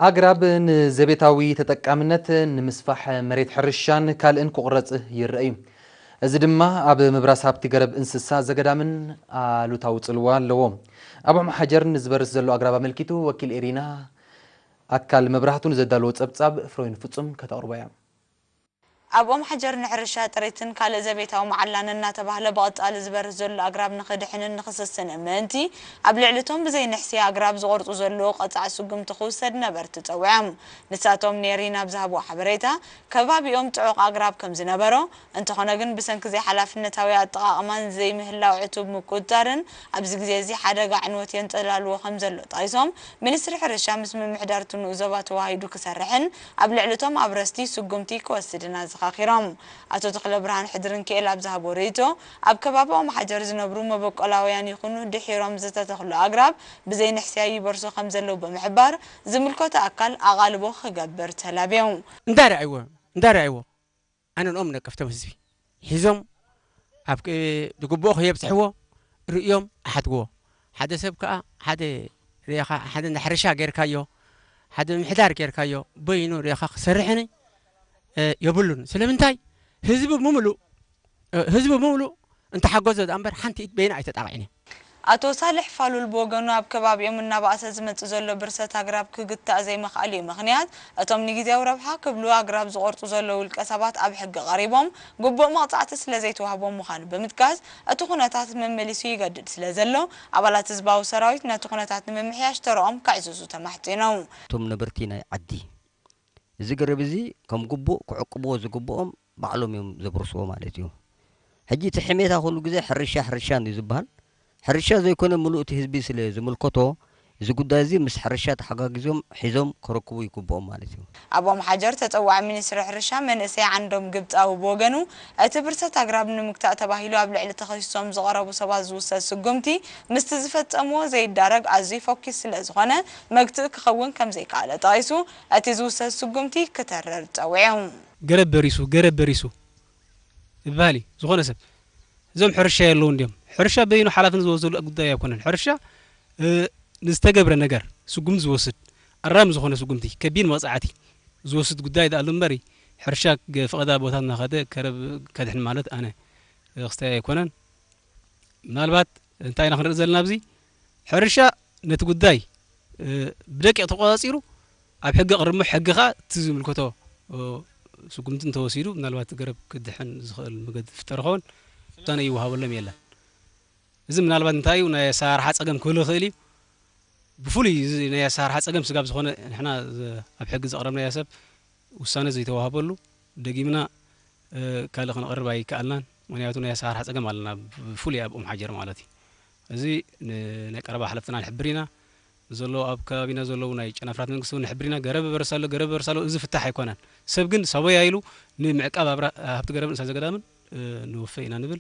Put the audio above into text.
ኣግራብ ንዘቤታዊ ተጠቃምነት፣ ንምስፋሕ መሬት ሕርሻን ካልእን ክቑረጽ ይረአ እዩ። እዚ ድማ ኣብ ምብራስ ሃብቲ ገረብ እንስሳ ዘገዳምን ኣሉታዊ ጽልዋ ኣለዎ። ኣብ ኦም ሓጀር ንዝበርስ ዘሎ ኣግራብ ኣመልኪቱ ወኪል ኤሪና ኣካል መብራህቱ ንዘዳለዎ ጸብጻብ ፍሮይን ፍጹም ከተቕርቦ እያ። ኣብ ኦም ሓጀር ንሕርሻ ጥሪትን ካልእ ዘቤታዊ መዓላን እናተባህለ ብቐጻሊ ዝበርህ ዘሎ ኣግራብ ንኽድሕንን ንኽስስንን ምእንቲ፣ ኣብ ልዕሊ እቶም ብዘይ ንሕስያ ኣግራብ ዝቖርጹ ዘለዉ ቀጻዕ ስጉምቲ ክውሰድ ነበርቲ ጸዊዖም። ንሳቶም ኔሪን ኣብ ዝሃብዎ ሓበሬታ፣ ከባቢኦም ጽዑቕ ኣግራብ ከም ዝነበሮ፣ እንተኾነ ግን ብሰንኪ ዘይሓላፍነታዊ ኣጠቓቕማን ዘይምህላው ዕቱብ ምቁጽጻርን ኣብዚ ግዜ እዚ ሓደጋ ዕንወት የንጸላልዎ ከም ዘሎ ጠቒሶም፣ ሚኒስትሪ ሕርሻ ምስ ምምሕዳር እቲ ንኡስ ዞባ ተዋሂዱ ክሰርሕን ኣብ ልዕሊ እቶም ኣብረስቲ ስጉምቲ ክወስድን ኣዘኻኺሮም። ኣቶ ተኽለብርሃን ሕድርንክኤል ኣብ ዝሃቦ ርእይቶ፣ ኣብ ከባቢ ኦም ሓጀር ዝነብሩ መበቆላውያን ይኹኑ ድሒሮም ዝተተኽሉ ኣግራብ ብዘይ ንሕስያ ይበርሱ ከም ዘለዉ ብምሕባር፣ ዝምልከቶ ኣካል ኣቓልቦ ክገብር ተላብዮም። እንዳረኣይዎ እንዳረኣይዎ ኣነ ንኦም ነቀፍቶም ህዝቢ ሒዞም ኣብ ክ- ዝግብኦ ከየብፅሕዎ ርእዮም ኣሓድግዎ። ሓደ ሰብ ከዓ ሓደ ርኢኻ ሓደ እንዳ ሕርሻ ጌርካዮ ሓደ ምሕዳር ጌርካዮ በይኑ ርኢኻ ክሰርሕን እ፣ የብሉን። ስለምንታይ ህዝቢ ብምሉእ እ፣ ህዝቢ ብምሉእ እንተሓገዞ ደኣ እምበር ሓንቲ ኢድ በይና ኣይተጣቕዕን እያ። ኣቶ ሳልሕ ፋሉል ብወገኑ ኣብ ከባቢኦም እናባእሰ ዝመጽእ ዘሎ ብርሰት ኣግራብ ክግታእ ዘይምኽኣል እዩ ምኽንያት እቶም ንግዜያዊ ረብሓ ክብሉ ኣግራብ ዝቖርጹ ዘለዉ ውልቀ ሰባት ኣብ ሕጊ ቀሪቦም ግቡእ መቕጻዕቲ ስለ ዘይተዋህቦም ምዃኑ ብምጥቃስ እቲ ኩነታት መመሊሱ ይገድድ ስለ ዘሎ ኣባላት ህዝባዊ ሰራዊት ነቲ ኩነታት ንምምሕያሽ ተረኦም ከዕዝዙ ተማሕጺኖም። እቶም ነበርቲ ናይ ዓዲ እዚ ገረብ እዚ ከም ግቡእ ክዕቅብዎ ዝግብኦም ባዕሎም እዮም ዘብርስዎ ማለት እዩ። ሕጂ እቲ ሕሜታ ኩሉ ግዜ ሕርሻ ሕርሻ እዩ ዝበሃል። ሕርሻ ዘይኮነ ምሉእ እቲ ህዝቢ ስለ ዝምልከቶ እዚ ጉዳይ እዚ ምስ ሕርሻ ተሓጋጊዞም ሒዞም ክረክቡ ይግብኦም ማለት እዩ። ኣብ ኦም ሓጀር ተጸዋዒ ሚኒስትሪ ሕርሻ መንእሰይ ዓንዶም ግብጻዊ ብወገኑ እቲ ብርሰት ኣግራብ ንምግታእ ተባሂሉ ኣብ ልዕሊ ተኸሲሶም ዝቐረቡ ሰባት ዝውሰድ ስጉምቲ ምስቲ ዝፈጸምዎ ዘይዳረግ ኣዝዩ ፈኲስ ስለ ዝኾነ መግትኢ ክኸውን ከም ዘይከኣለ ጠቒሱ እቲ ዝውሰድ ስጉምቲ ክተርር ጸዊዑ። ገረብ በሪሱ ገረብ በሪሱ ይበሃል እዩ ዝኾነ ሰብ እዞም ሕርሻ የለውን ድዮም ሕርሻ በይኑ ሓላፍነት ዝወስደሉ ጉዳይ ኣይኮነን ሕርሻ እ፣ ንዝተገብረ ነገር ስጉምቲ ዝወስድ ኣራሚ ዝኾነ ስጉምቲ ከቢድ መቕፃዕቲ ዝወስድ ጉዳይ ደኣሉ እምበሪ ሕርሻ ገ- ፈቐዳ ቦታ እናኸደ ከረብ ከድሕን ማለት ኣነ እ፣ ክስተይ ኣይኮነን ምናልባት እንታይ ኢና ክንርኢ ዘለና ኣብዚ ሕርሻ ነቲ ጉዳይ እ፣ ብደቂቕ ተቆፃፂሩ ኣብ ሕጊ ቅርሞ ሕጊ ከዓ እቲ ዝምልከቶ እ፣ ስጉምቲ እንተወሲዱ ምናልባት ገረብ ክድሕን ዝኽእል መገዲ ዝፍጠር ኸውን ውሳነ ይወሃበሎም የለን እዚ ምናልባት እንታይ እዩ ናይ ኣሰራርሓ ፀገም ክህሉ ይኽእል እዩ ብፍሉይ እዚ ናይ ኣሰራርሓ ፀገም ስጋብ ዝኾነ ንሕና ዝ- ኣብ ሕጊ ዘቕረብናዮ ሰብ ውሳነ ዘይተዋህበሉ ደጊምና እ፣ ካልእ ከነቕርብ ኣይከኣልናን ምክንያቱ ናይ ኣሰራርሓ ፀገም ኣለና ብፍሉይ ኣብ ኦም ሓጀር ማለት እዩ እዚ ን- ናይ ቀረባ ሓለፍትና ንሕብር ኢና ዘለዉ ኣብ ከባቢና ዘለዉ ናይ ጨናፍራት መንግስቲ እውን ንሕብር ኢና ገረብ በርስ ኣሎ ገረብ በርስ ኣሎ እዚ ፍታሕ ኣይኮነን ሰብ ግን ሰበይ ኢሉ ንምዕቃብ ኣብራ- ሃብቲ ገረብን እንስሳ ዘገዳምን እ፣ ንወፈ ኢና ንብል